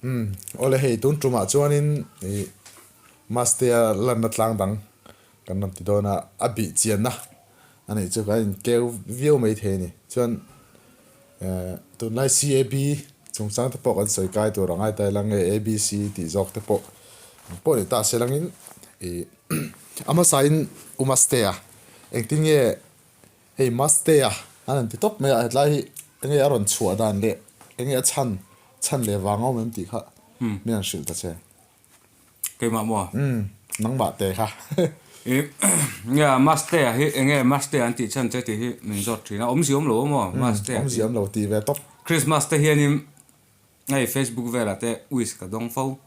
Umm awle hei tun tumah chuanin ih Mastea lanna tlang dang kan rawn ti dawn a, a bih chianna a nih chu kan inkeu viau mai thei a ni. Chuan eh tunlai CAB chungchang te pawh kan sawi kai tur a ngai ta ila nge ABC tih zawk te pawh ang pawh ni ta se langin ih a hmasain U Mastea engtin nge Hei Mastea an han ti tawp mai a, hetlai hi enge a rawn chhuah dan leh enge a chhan chhan leh vang a awm em tih kha min han hrilh ta che. Keimah maw? Umm, nangmah te kha. I nia Mastea hi enge Mastea an tih chhan che tih hi min zawt thin a, awmzia awm lo a maw Mastea tih. Awmzia awm lo tih ve tawp. Christmas te hianin Hei Facebook velah te wish ka dawng fo.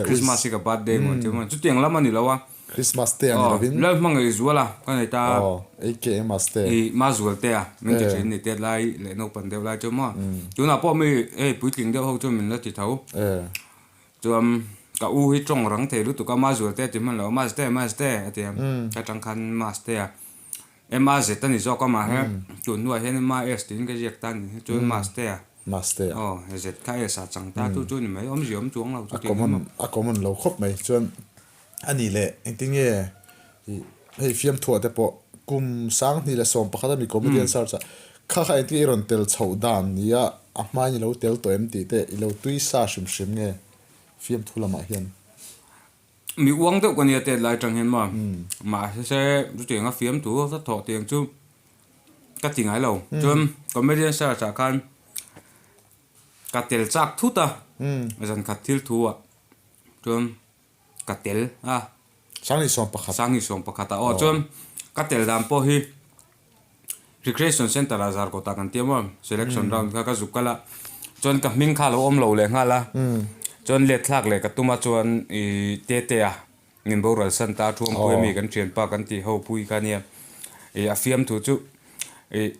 Christmas hi ka birthday maw ti maw. Chutiang lam a ni lo a. Christmas te a ni lovin. Lalhmangaih Zuala ka nei ta. Aw, aka Maste. I Mazual te a min ti thin ni tet lai leh naupan deuh lai chu maw. Tunah pawh mi hei puitling deuh ho chuan min la ti tho. Chuan ka u hi tawng rang thei lutuk a Mazual te a ti hman lo a Maste Maste a ti a. Ka tang khan Maste a. MAZ a ni zawk a mahse tun hnuah hian MAS tiin ka ziak ta a ni. Chuan Maste a. Maste a. Aw, he zet kha S ah chang ta chu chu ni mai, awmzia awm chuang lo chu tih emaw. A common lo khawp mai chuan a nih leh engtin nge ih hei fiamthuah te pawh kum 2011 ami comedian search ah kha kha engtin nge i rawn tel chhoh dan nia a hmain i lo tel tawh em tih te i lo tui sa hrim hrim nge fiamthu lamah hian. Mi uang deuh ka nia tet lai tang hian maw mahse chutiang a fiamthu a thawh tiang chu. Ka ti ngai lo. Chuan comedian search ah khan ka tel chak thut a, zan khat thil thu ah chuan ka tel a. 2011. 2011 ah aw chuan ka tel dan pawh hi recreation center ah Zarkawt ah kan tia maw selection round kha ka zuk kal a, chuan ka hming kha a lo awm lo leh nghal a, chuan let thlak leh ka tum a chuan ih Tete a. Min boral san ta thuampui ami kan thianpa kan tih ho pui kha nia ih a fiamthu chu ih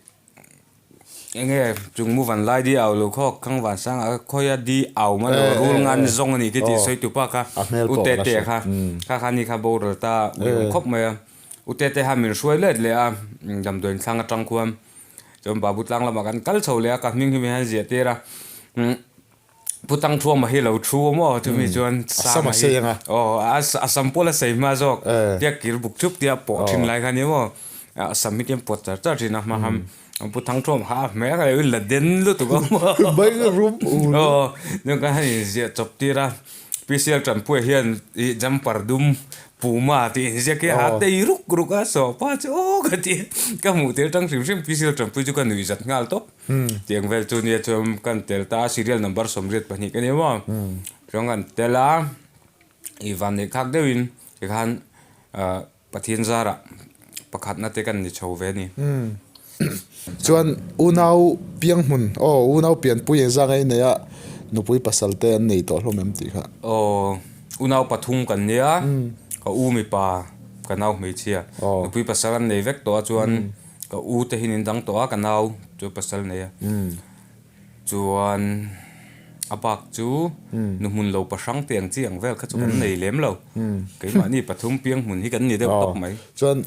enge chung mu van lai di au lo khawk khang van sang ah khawia di au man lo rul ngan zawng a nih khi tih sawi tu pa kha u te te kha kha kha ni kha boral ta ui awm khawp mai a u te te kha min hruai let leh a damdawiin thlang atang khuan chuan babu tlang lamah kan kal chho leh a ka hming hi min han ziah tir a. Pu Tangthuama hi lo thu a maw chumi chuan Sama hi aw a sam pawh la sei hma zawk tia kir buk thup tia pawh thin lai kha nia maw a sam hi tia pawt char char thin a hma ham Pu Thangthuama kha a hmel a la den lutuk a maw aw chuan khan a inziah chawp tir a P C L Tanpuia hian ih jumper dum Puma tih inziak hi a tei ruk ruk a sawpa chu aw ka ti ka hmuh tir tang hrim hrim P C L Tanpuia chu ka nuihzat nghal tawp. Tiang vel chu nia chuan kan tel ta a, serial number 82 ka ni maw? Chuan kan tel a, ih van neih khak deuhin tikhan ah Pathian zarah pakhatna te kan ni chho ve a ni. Chuan unau piang hmun, aw unau pianpui engzah nge i nei a, nupui pasal te an nei tawh hlawm em tih kha? Aw unau pathum kan nia, ka u mipa, ka nau hmeichhia, nupui pasal an nei vek tawh a chuan Ka u te hi nin dang tawh a, ka nau chu pasal nei a. Chuan a bak chu nu hmun lo pahrang te ang chi ang vel kha chu kan nei lem lo. Keimahni pathum piang hmun hi kan ni deuh tawp mai. Chuan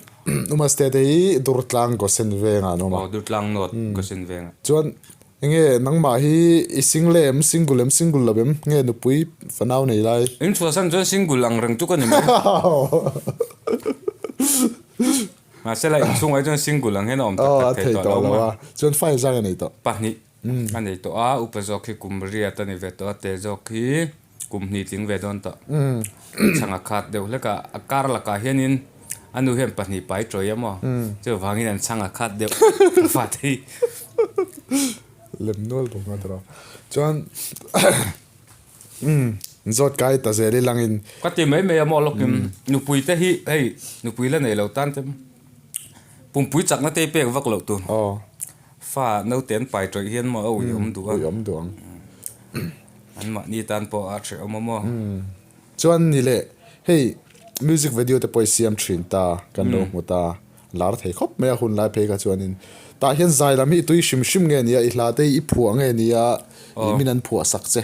Umaste te hi Durtlang Gosen vengah an awm a. Aw Durtlang North Gosen vengah. Chuan enge nangmah hi i single em, single em, single lo em, nge nupui fanau nei lai? In chhuahsan chuan single ang reng chu ka ni mai. Mahse la inchhungah hi chuan single ang hian a awm tak tak thei tawh lo a. Chuan file zang a nei tawh. Pahnih a nei tawh a, upa zawk hi kum riat a ni ve tawh a, te zawk hi kum hnih tling ve dawn tawh. Chhang a khat deuh hlek a, a kar lakah hianin a nu hian pahnih pai tawih a maw, chuvangin an chhang a khat deuh a fate hi. Lem nual bawk a tawh. Chuan Umm, zawt kai ta zel i langin. Ka ti mai mai a maw lawkin nupui te hi hei nupui la nei lo tan te pumpui chakna te hi pek vak loh tur. Aw. Fa naute an pai tawih hian maw a ui awm duh a. Ui awm duh ang. An mahni tan pawh a hrehawm a maw. Chuan ni leh hei music video te pawh i siam thin ta kan lo hmu ta. Lar thei khawp mai a hun lai phei kha chuanin tah hian zai lam hi i tui hrim hrim nge nia i hla te hi i phuah nge nia i min an phuah sak che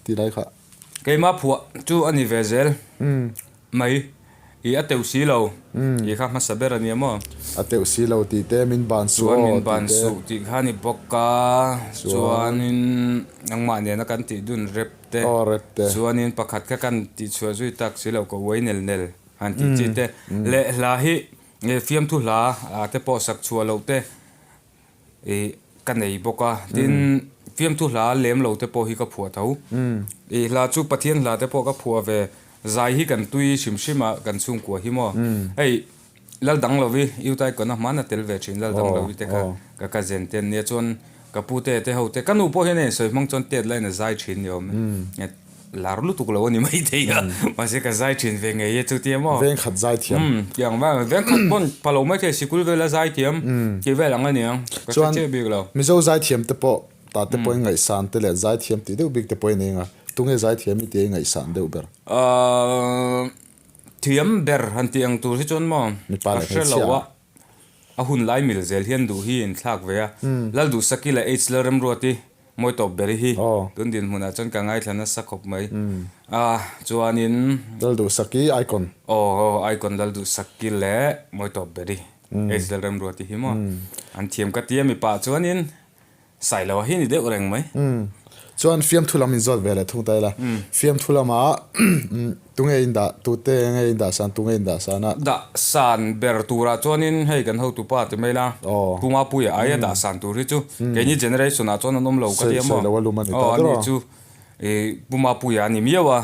tih lai kha. Keimah phuah chu a ni ve zel mai. I a teuh si lo tih kha hmasa ber a nia maw? A teuh si lo tih te, min ban suh Chuan aw min tih ban te. suh tih kha a ni bawk a, chuanin nangmah nena kan tih dun rep te, Aw rep te. Chuanin pakhat kha kan tih chhuah zui tak si lo ka uai nel nel han tih chi te leh hla hi fiamthu hla te pawh sak chhuah loh te Ih ka nei bawk a, tin fiamthu hla lem lo te pawh hi ka phuah tho. Ih hla chu Pathian hla te pawh ka phuah ve, zai hi kan tui hrim hrim a kan chhungkua hi maw. Hei Lal dang lovi Utai kawna hmana tel ve thin Lal dang lovi te kha ka cousin te an nia chuan ka pu te te ho te ka nu pawh hian a insawi hmang chuan tet laiin a zai thin ni awm e. Lar lutuk lo a ni maithei a, mahse ka zai thin ve ngei e chutia maw? Veng khat zai thiam. Umm tiang vang veng khat pawn pa lo maithei sikul vela zai thiam tih vel ang a ni ang, ka hre chiah bik lo. Chuan Mizo zai thiam te pawh ta te pawhin ngaihsan te leh zai thiam tih deuh bik te pawhin eng a, tunge zai thiam i tia i ngaihsan deuh ber? Ahh thiam ber han tih ang tur hi chuan maw Mipa ka leh hre lo hmeichhia. a, A hun lai mil zel hian duh hi inthlak ve a, Lalduhsaki leh H Lalremruati mawi tawp ber hi tun dinhmunah chuan ka ngaithla nasa khawp mai. A chuanin. Lalduhsaki icon. Aw icon Lalduhsaki leh mawi tawp ber hi H Lalremruati hi maw an thiam ka ti a mipa chuanin Sailoa hi ni deuh reng mai. Chuan fiamthu lam inzawt ve leh thung ta ila. Fiamthu lamah tunge in dah, tute nge in dah san, tunge in dah san a? Dah san ber turah chuanin hei kan hotupa ti mai ila, Pu Mapuia aia dah san tur hi chu keini generation ah chuan an awm lo ka ti a maw? Sailoa lum a ni ta Aw ani chu Pu Mapuia a ni miau a.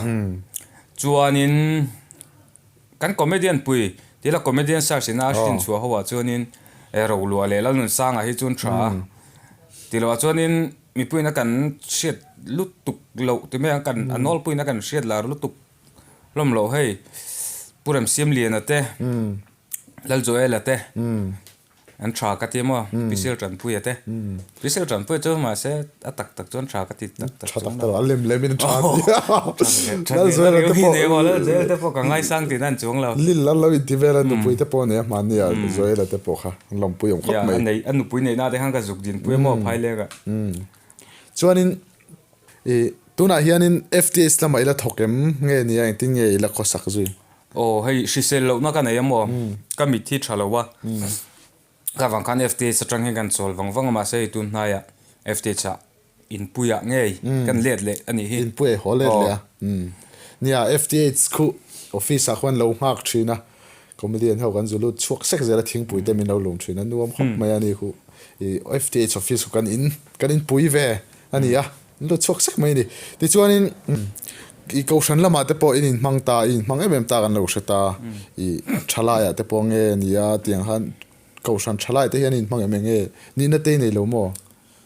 Chuanin kan comedian pui tila comedian search ina a hrin chhuah ho ah chuanin Rohlua leh Lalnunsanga hi chuan tha a tilo ah chuanin mipuiin a kan hriat lutuk loh ti mai ang kan a nawlpuiin a kan hriat lar lutuk hlawm loh hei Pu Remsiamliana te Laljoela te. An tha ka ti maw? Pisel Tanpuia te. Pisel Tanpuia chu mahse a tak tak chuan tha ka ti tak tak Tha tak tak a lem lem in tha ti a. Lalzuela te pawh. Lalzuela te pawh ka ngaisang tihna an chuang lo. Lil an lo inti vel a nupui te pawh a nei a hmanni a Zuela te pawh kha an lawmpui awm khawp mai. A nei a nupui neihna te khan ka zuk dinpui a maw phaileng ah. Chuanin i tunah hianin FTH lamah ila thawk em nge nia engtin nge ila khawsak zui? Aw hei hrisel lohna ka nei a maw? Ka mit hi tha lo a, ka vang khan FTH atang hian kan chawl vang vang a mahse hei tun hnaiah FTH ah inpuiah ngei kan let leh a nih hi. Inpui haw let leh a, nia FTH khu office ah khuan lo nghak thin a, comedian ho kan zu lut chhuak sek zel a thingpui te min lo lum thin a nuam khawp mai a ni khu i FTH office khu kan in kan inpui ve a ni a. An lo chhuak sek mai a ni. Tichuanin i kohhran lamah te pawh in inhmang ta, i inhmang em em ta kan lo hre ta. I thalaiah te pawh nge nia tiang khan kohhran thalai te hian inhmang em em nge nihna te i nei lo maw?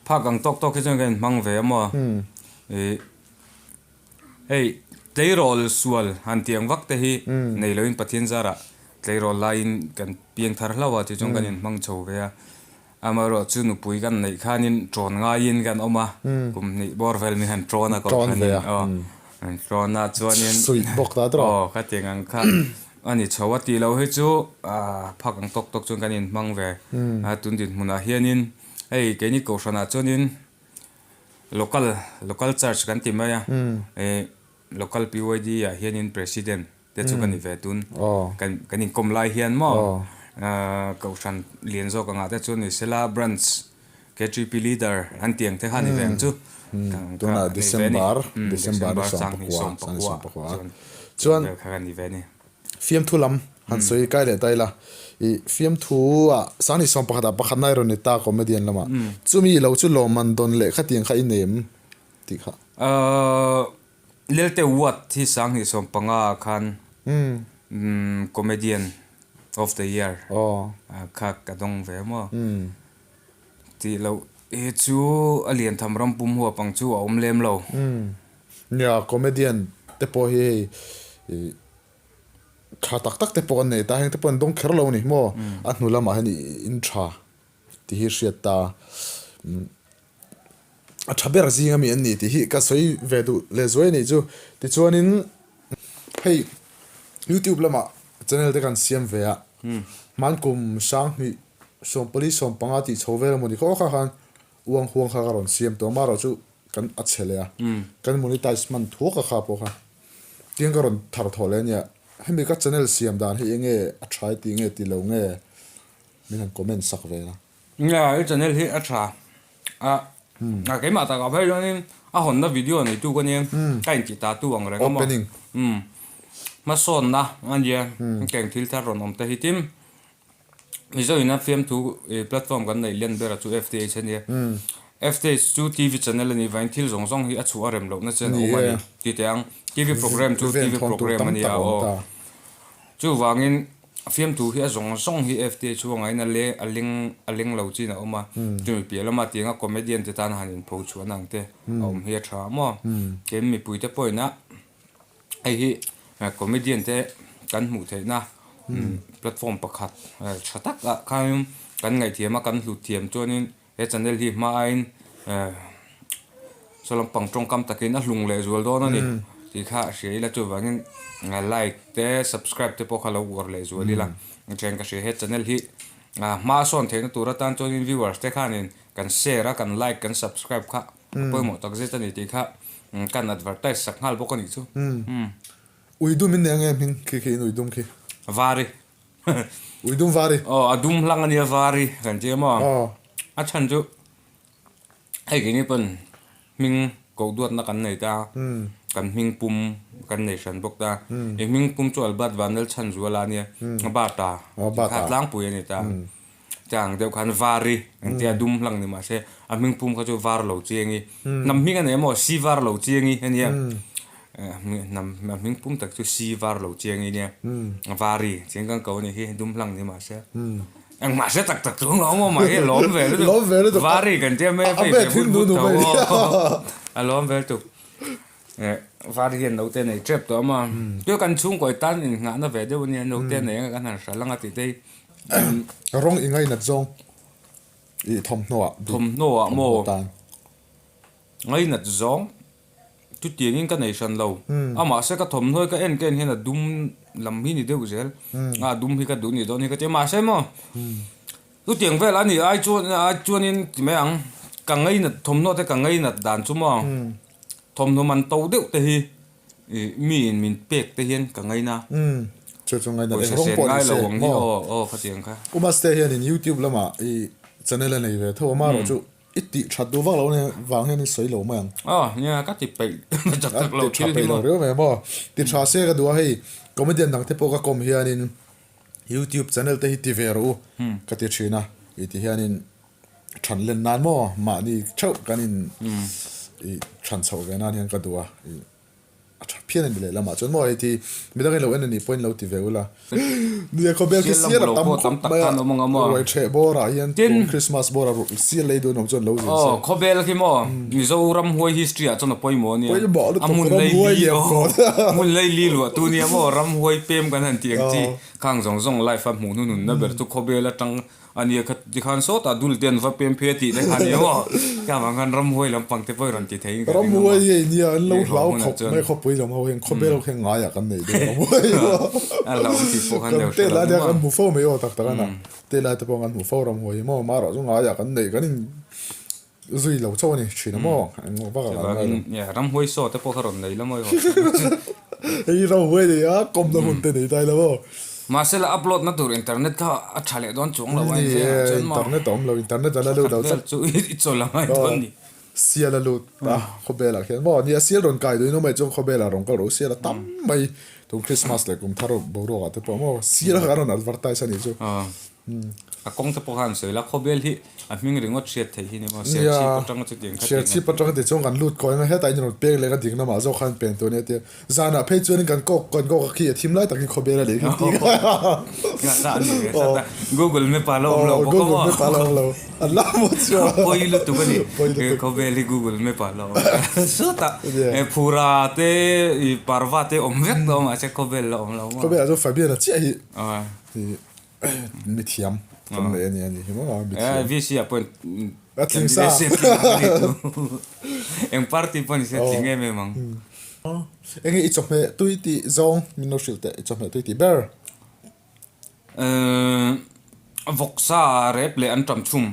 Phak ang tawk tawk hi chuan ka inhmang ve a maw? I hei tleirawl sual han tiang vak te hi nei loin Pathian zarah tleirawl laiin kan piang thar hlauh a tichuan kan inhmang chho ve a. Amaherawh chu nupui kan neih khanin ṭawn ngaiin kan awm a, kum hnih bawr vel min han ṭawn a kohhranin aw an ṭawn a chuanin Suih bawk ta tawh. Aw ka ti ang kha a ni chho a tih loh hi chu phak ang tawk tawk chuan kan inhmang ve a tun dinhmunah hianin hei keini kohhranah chuanin local local church kan ti mai a local PYD ah hianin president te chu ka ni ve tun kan kan inkawm lai hian maw kohhran lian zawk angah te chuan ni sela branch KTP leader an tih ang te kha ni ve ang chu tunah December December ni 10 chuan kha ka ni ve ni fiamthu lam han sawi kai leh ta ila i fiamthu ah sangni 11 ah pakhat na rawn ni ta comedian lamah chumi lo chu lawmman dawn leh khatiang kha i nei em tih kha Lelte Watt hi 2015 ah khan Comedian of the Year kha ka dawng ve maw? Tih loh hi chu a lian tham ram pum huap ang chu a awm lem lo. Nia, comedian te pawh hi hei tha tak tak te pawh an nei ta, heng te pawh an dawng kher lo a ni maw? A hnu lamah hian in tha tih hi hriat ta. A tha ber zing ami an ni tih hi ka sawi ve duh leh zuai a nih chu. Tichuanin hei youtube lamah channel te kan siam ve a, hmankum sanghnih sawmpali sawmpanga tih chho vel emaw ni khaw kha khan uang huang kha ka rawn siam tawh a, amaherawh chu kan a chhe leh a, kan monetize hman thuak a kha pawh kha tiang ka rawn thar thawh leh a nia. Hemi ka channel siam dan hi enge a tha i tih nge ti lo nge min han comment sak ve la. Nia i channel hi a tha a a keimah takah phei chuanin a hawnna video neitu ka nia ka intih ta tu ang reng a maw Opening. Umm hmasawnna a nia hetiang thil thar rawn awm te hi tin Mizo ina fiamthu platform kan neih lian ber a chu FTH a nia. FTH chu TV channel a nih vangin thil zawng zawng hi a chhuah a rem lohna chen a awm a ni ti teh ang. TV program chu TV program a nia aw. Chuvangin fiamthu hi a zawng zawng hi FTH huangah a le a leng a leng lo chin a awm a. Chumi piah lama tianga comedian te tan han inpho chhuahna ang te a awm hi a tha maw. Tin mipuite pawhin a Hei hi comedian te kan hmuh theihna platform pakhat tha tak ah khan kan ngaihthiam a kan hlut thiam chuanin he channel hi hma aiin saw lampang tawngkam takin a hlung leh zual dawn a ni tih kha hria ila chuvangin like te subscribe te pawh kha lo uar leh zual ila then ka hria he channel hi hma a sawn theihna tur atan chuanin viewers te khanin kan share a kan like kan subscribe kha A pawimawh tak zet a ni tih kha kan advertise sak nghal bawk a nih chu. Ui dum in nei ang em hming khi khi in ui dum khi. Vari. Ui dum vari. Aw a dum hlang a nia vari kan ti a maw. A chhan chu hei keini pawn hming koh duatna kan nei ta kan hming pum kan nei hran bawk ta. I hming pum chu Albert Vanlal Chhanzuala a nia Bata kha tlangpui a ni ta. Chang deuh khan var i engtia dum hlang ni mahse a hming pum kha chu var lo chiang i hnam hming a nei emaw si var lo chiang i ania hnam a hming pum tak chu si var lo chiang i nia var i chiang kan ko a ni hi dum hlang ni mahse engmah hre tak tak chu ang lo maw mah hi a lawm ve lutuk var i kan tia mai a fei ve vut vut tho a lawm ve lutuk var hian naute nei tep tawh a maw chu kan chhungkaw tan innghahna ve deuh a nia naute nei anga kan han hral anga tih te hi. Rawng i ngainat zawng i thawmhnaw ah Thawmhnaw ah maw ngainat zawng chutiang in ka nei hran lo a mahse ka thawmhnaw hi ka en ka en hian a dum lam hi ni deuh zel a dum hi ka duh ni dawn hi ka ti a mahse maw chutiang vel a nih ai chuan ai chuanin ti mai ang ka ngainat thawmhnaw te ka ngainat dan chu maw thawmhnaw man to deuh te hi Ih mi in min pek te hian ka ngaina. Umm chu chu ngaina eng rawng pawh ni se maw. Aw aw khatiang kha. U Maste hian in YouTube lamah i channel a nei ve tho a marawh chu i tih that duh vak lo ania vang hian i sawi lo mai ang. Aw nia ka ti peih tak tak lo thil hi maw. Ti tha peih lo riau mai maw. Ti tha se ka duh a hei comedian dang te pawh ka kawm hianin YouTube channel te hi ti ve rawh u ka ti thin a i ti hianin than len nan maw mahni theuh kan in i than chhoh ve nan hian ka duh a i a tha phian a ni leh lamah chuan maw hei ti midang in lo en a nih pawhin lo ti ve ula nia khawvel khi sial a tam khawp mai a ruai theh bawr ah hian tun Christmas bawr ah sial lei duh an awm chuan lo zin se khawvel khi maw Mizoram huai history ah chuan a pawimawh a nia a hmun lei li hmun lei li luah tu nia maw ramhuai pem kan han tih ang chi khang zawng zawng life a hmuh hnununna ber chu khawvel atang A nia kha tikhan sawtah dul te an va pem phei a tih te kha nia maw? Ka vang khan ramhuai lampang te pawh i rawn ti thei in ka ring a maw? Ramhuai hi nia an lo hlau khawp mai khawpui lam ho hian khawbel ho khian ngaiah kan nei deuh ramhuai hi maw? A hlauhawm tih pawh khan deuh hre lo maw? Kan hmu fo mai aw tak tak a na. Te lai te pawh kan hmu fo ramhuai hi maw? Marawh chu ngaiah kan nei kan in zui lo chauh a ni thin a maw? Eng vak a kan ngai lo. Ramhuai saw te pawh kha rawn nei la maw i haw? Hei ramhuai nei a kawmna hun te nei ta ila maw? Mahse la upload na tur internet kha a tha leh dawn chuang lo a in vengah chuan maw? Internet a awm lo, internet a la lut lo tlat. Chu i chawl a ngai dawn ni. Sial a lut a khawvelah khian maw? Nia sial rawn kai duhin awm ai chuan khawvelah rawn kal rawh u, sial a tam mai tun Christmas leh kum thar boruakah te pawh maw sial kha an rawn advertise a nih chu. A kawng te pawh khan sawi la, khawvel hi a hming ringawt hriat theih hi ni maw? Serchhip atanga chutiang kha tih Serchhip atanga tih chuan kan lut kawi anga hetah in rawn peng leh ka ding lamah zawk khan pen tur a nia tia zanah phei chuanin kan kawk kan kawk a khi a thim lai takin khawvel a leh khi tih kha a Google map ah la awm lo bawk a maw? Google map ah la awm lo an la maw chuan Pawi lutuk a ni khawvel hi Google map ah la awm sawtah phura te parva te awm vek tawh a mahse khawvel la awm lo maw? Khawvelah chuan Fabian-a chiah hi Mi thiam kan nei a ni a ni hi maw mi thiam. VC ah pawh a tling sa. Eng party pawh ni se a tling em em ang. Enge i chawhmeh tui tih zawng min lo hrilh teh i chawhmeh tui tih ber. Vawksa rep leh an tam chhum.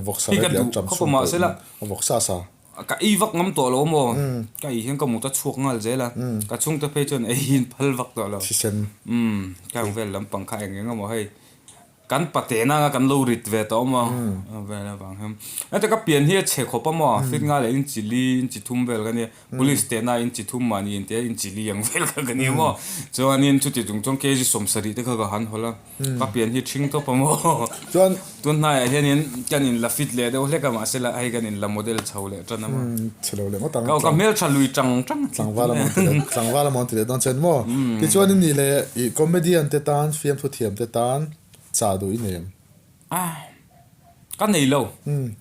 Vawksa rep leh an tam chhum. Vawksa sa. Ka ei vak ngam tawh lo maw? Ka ei hian ka mut a chhuak nghal zel a, ka chhungte phei chuan ei in phal vak tawh lo. Thisen. Umm, ka ang vel lampang kha eng eng emaw hei kan pate nanga kan lo rit ve tawh maw? Vel avang hian. Heta ka pian hi a chhe khawp a maw? Fit nga leh in chi li, in chi thum vel ka nia. Police te na in chi thum mahni in te in chi li ang vel kha ka ni maw? Chuanin chuti chung chuan kg 70 te kha ka han hawlh a. Ka pian hi ṭhing tawp a maw? Chuan. Tun hnaiah hianin kan in la fit leh deuh hlek a, mahse la hei kan in la model chho leh ṭan a maw? Chhe lo leh ngawt ang. Ka hmelṭha lui ṭang ṭang. Tlangval a mawn ti leh, tlangval a mawn ti leh dawn chen maw? Tichuan i nih leh i comedian te tan, fiamthu thiam te tan chah duh i nei em? Ah, ka nei lo.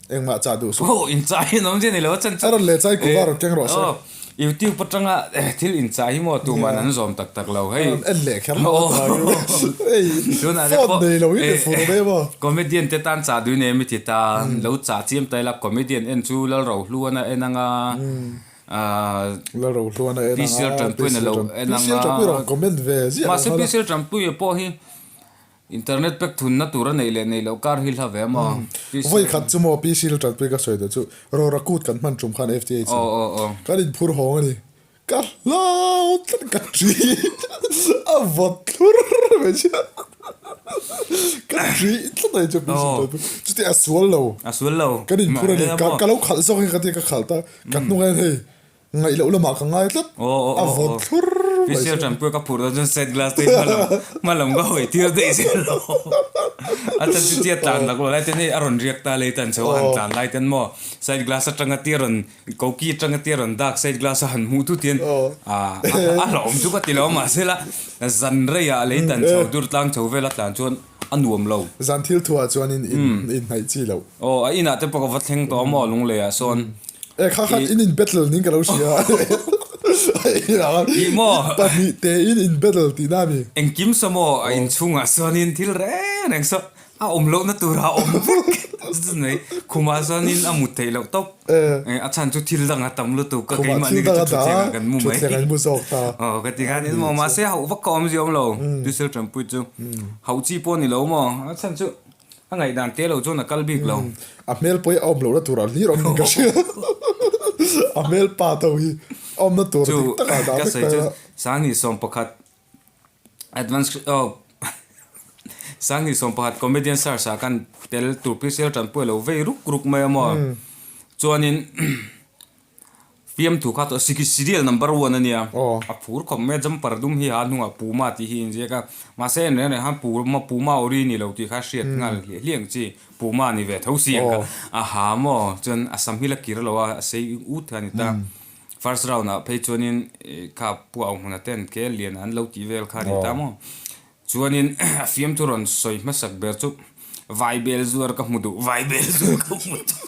Engmah chah duh suh. Aw, inchah hi an awm zia nei lo a chan chu. A rawn leh chai kuva rawn keng rawh se. Aw, YouTube atanga thil inchah hi maw tuman an zawm tak tak lo hei. An en leh kher lo a tlai hei phone nei lo hi ni fur mai maw. Comedian te tan chah duh nei mi ti ta, lo chah chiam ta ila comedian en chu Lalrohluana en anga Lalrohluana en anga, PCL Tanpuiin a lo en anga. PCL Tanpui rawn comment ve ziah lo. Mahse PCL Tanpuia pawh hi Internet pek thunna tur a neih leh neih loh kar hi hla ve maw? Vawi khat chu maw PC la tanpui ka sawi duh chu Rora kut kan hman tum khan FTH in kan inphur hawng a ni. Ka hlau tlat ka ṭi a vawt thlur mai chu ka ṭi tlat a ni chu PC tanpui chuti a sual lo. A sual lo. Kan inphur a ni ka lo khalh zawk in ka tia ka khalh ta ka hnungah hian hei Ngaih loh lamah ka ngai tlat, a vawt thlur mai si. Picture tanpui ka phur dawn chuan side glass te hi hma lam ka hawi tir daih zel lo. A chan chu tia tlan lak lo lai ten hei a rawn riak ta lei tan chho a han tlan lai ten maw side glass atanga tia rawn koki atanga tia rawn dak side glass a han hmuh tut hian a hlauhawm chu ka ti lo mahse la zan reiah lei tan chho dur tlang chho vel a tlan chuan a nuam lo. Zan thil thuah chuan in inhnaih chi loh. Aw, a inah te pawh ka va thleng tawh a maw Lungleiah sawn. E kha khan in in battle ning ka lo hria a. Ih maw. Pahnih te in in battle tihna a ni. Engkim saw maw a inchhungah chuanin thil reng reng saw a awm lohna turah a awm vek. Chunei khumah chuanin a mut theih loh tawp. A chhan chu thil dang a tam lutuk ka keimahni ka chu thutthleng ah kan mu mai. Thutthleng an mu zawk ta. Aw ka ti khan in maw mahse hauh vak ka awm zia awm lo. Tuisel tanpui chu hauh chi pawh a ni lo maw a chhan chu a ngaihdan te lo chuan a kal bik lo. A hmel pawh hi a awm lohna tur ah hlir awm in ka hria. A hmel pa tho hi a awmna tur dik tak ah dah vek ta ila. Sanghnih 11 Advance oh Sanghnih 11 comedian search ah khan tel tur PCL tanpui a lo vei ruk ruk mai a maw chuanin fiamthu kha tawh serial number one a nia a phur khawp mai a jumper dum hi ha hnungah puma tih hi a inziak a mahse en reng reng khan puma puma ori ni lo tih kha hriat nghal hliah hliah ang chi puma ni ve tho si ang kha a ha maw chuan a sam hi la kir lo a a sei ut kha a ni ta. First round ah phei chuanin kha pu au hmuna ten ke lian an lo tih vel kha a ni ta maw. Chuanin a fiamthu rawn sawi hmasak ber chu Vaibel zuar ka hmu duh, Vaibel zuar ka hmu duh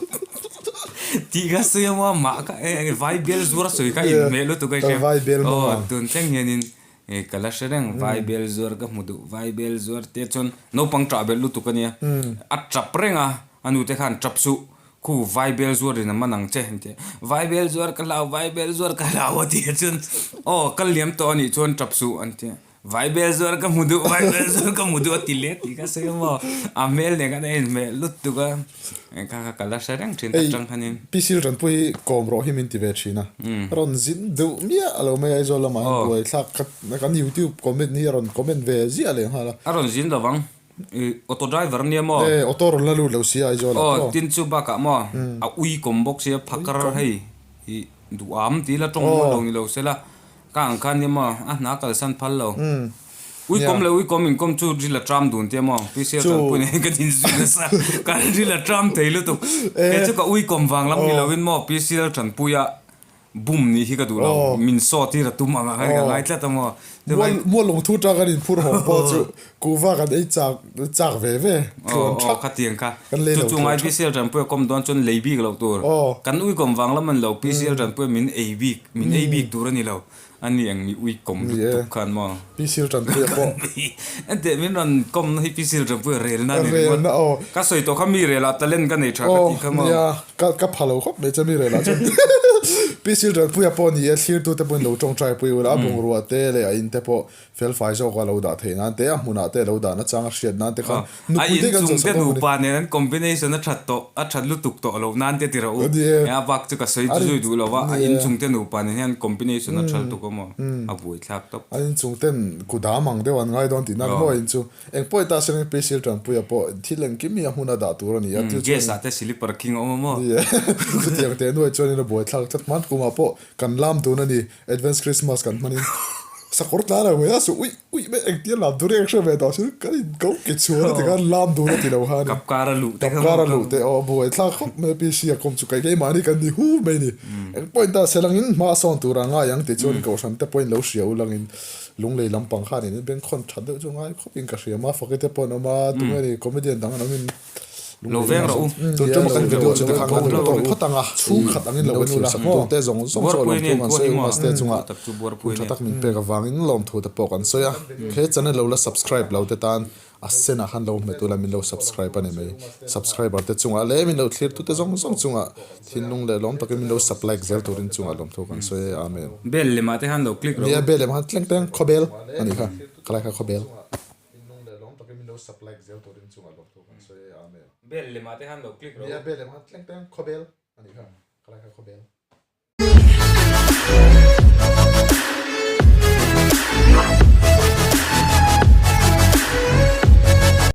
tih kha sawi a maw mah kha Vaibel zuar sawi kha inhmeh lutuk a hria. Aw tun thleng hianin ka la hre reng Vaibel zuar ka hmu duh, Vaibel zuar te chuan naupang ṭah belh lutuk a nia. A ṭap reng a, a nute khan ṭap suh Khu Vaibel zuar in a man ang che an ti a, Vaibel zuar ka hlau, Vaibel zuar ka hlau a ti a chuan aw kal liam tawh a nih chuan tap suh an ti a, Vaibel zuar ka hmu duh, Vaibel zuar ka hmu duh a ti leh tih ka sawi a maw, a hmel nen khan a inhmeh lut tuk a, kha kha ka la hre reng thin atang khanin. Pi Siltanpui hi kawm rawh hi min ti ve thin a, rawn zin deuh miah lo mai Aizawl lamah hian buai thlak kha kan YouTube comment hi a rawn comment ve ziah leh nghal a. A rawn zin lovang. Auto driver ania maw? E, auto rawn la lut lo si Aizawl ah pawh. Aw, tin chu bakah maw a ui kawm bawk sia phakar hei i duham ti ila tawng maw lo ni lo sela ka ang khan nia maw a hna kalsan phal lo. Ui kawm leh ui kawm inkawm chu ril a tram dun tia maw PCR tanpui nen ka din zui nasa ka ril a tram thei lutuk. Kei chu ka ui kawm vang lam ni lovin maw PCR tanpuia Bum nih hi ka duh lo, min saw tir a tum ang a khan ka ngai tlat a maw. Mual lungthu tang kan inphur hawng pawh chu kuhva kan ei chak chak ve ve tluan thak. Aw khatiang kha. Chu chu ngai PCL Tanpuia kawm dawn chuan lei bik loh tur. Kan ui kawm vang lam an lo PCL Tanpuia min ei bik, min ei bik tur a ni lo. A ni ang mi ui kawm lutuk khan maw. PCL Tanpuia pawh. Enteh min rawn kawmna hi PCL Tanpuia relna a ni ringawt. Relna aw. Ka sawi tawh kha mi relah talent ka nei tha ka tih kha maw. Aw nia, ka pha lo khawp mai che mi relah chuan. Pi Silṭanpuia pawh ni e, thlirtute pawhin lo ṭawngṭai pui ula, a bungrua te leh a in te pawh felfai zawka lo dah theih nan te, a hmunah te lo dah nachang a hriat nan te khan A nupui te kan inchung zawh te sak awm a ni. nupa nen an combination a that tawh, a that lutuk tawh loh nan te ti rawh u. Ni e. A bak chu ka sawi A zui duh lo va, ni a e. inchung te nupa nen hian combination a tha lutuk awm aw, a buaithlak tawp. An inchung ten kudam ang deuh an ngai dawn tih nan maw in chu. Eng pawh i ta sengin Pi Silṭanpuia pawh thil engkim hi a hmun a dah tur a ni a, chu chuan Gas ah te slipper king a awm a maw? Ni e, chutiang teh nuai chuanin a buaithlak tlat hman kumah pawh kan lam dun a ni, Advance Christmas kan hmanin sakawr tlan ang mai a, su uih uih mai engtia lam tur eng hre ve tawh chu kan in ko ke chhuan a ti khan lam dun a ti lo kha a ni. Kapkar a luh te kha Kapkar a luh te aw a buaithlak khawp mai a Pi Si a kawm chu kai keimahni kan ni hu mai a ni. Eng pawhin ta selangin hma a sawn tur a ngai ang tih chuan kohhran te pawhin lo hria ulangin Lunglei lampang khan in bengkhawn that deuh chu ngai khawp in ka hria ma faki te pawh an awm a tunge ni comedian dang an awm in Lo veng rawh u. Tun ṭuma kan video chu tikhan kan duh tawk phawt ang a, chhungkhat angin lo en ula maw te zawng zawng chu a lawmthu kan sawi u Maste chungah hun ṭha tak min pek avangin lawmthu te pawh kan sawi a, he channel lo la subscribe lo te tan A senah khan lo hmet ula min lo subscribe a ni mai. Subscriber te chungah leh min lo thlir tute zawng zawng chungah thinlung leh lawm takin min lo sub like zel turin chungah lawmthu kan sawi e. Amen. Bell lemah te khan lo click rawh u. Nia bell lemah khan tleng tleng khawbel a nih kha. Khalai kha khawbel. Thinlung leh lawm takin min lo sub like zel turin chungah lawmthu kan sawi e. Amen. Bell lemah te khan lo click rawh u. Nia bell lemah khan tleng tleng khawbel a nih kha. Khalai kha khawbel.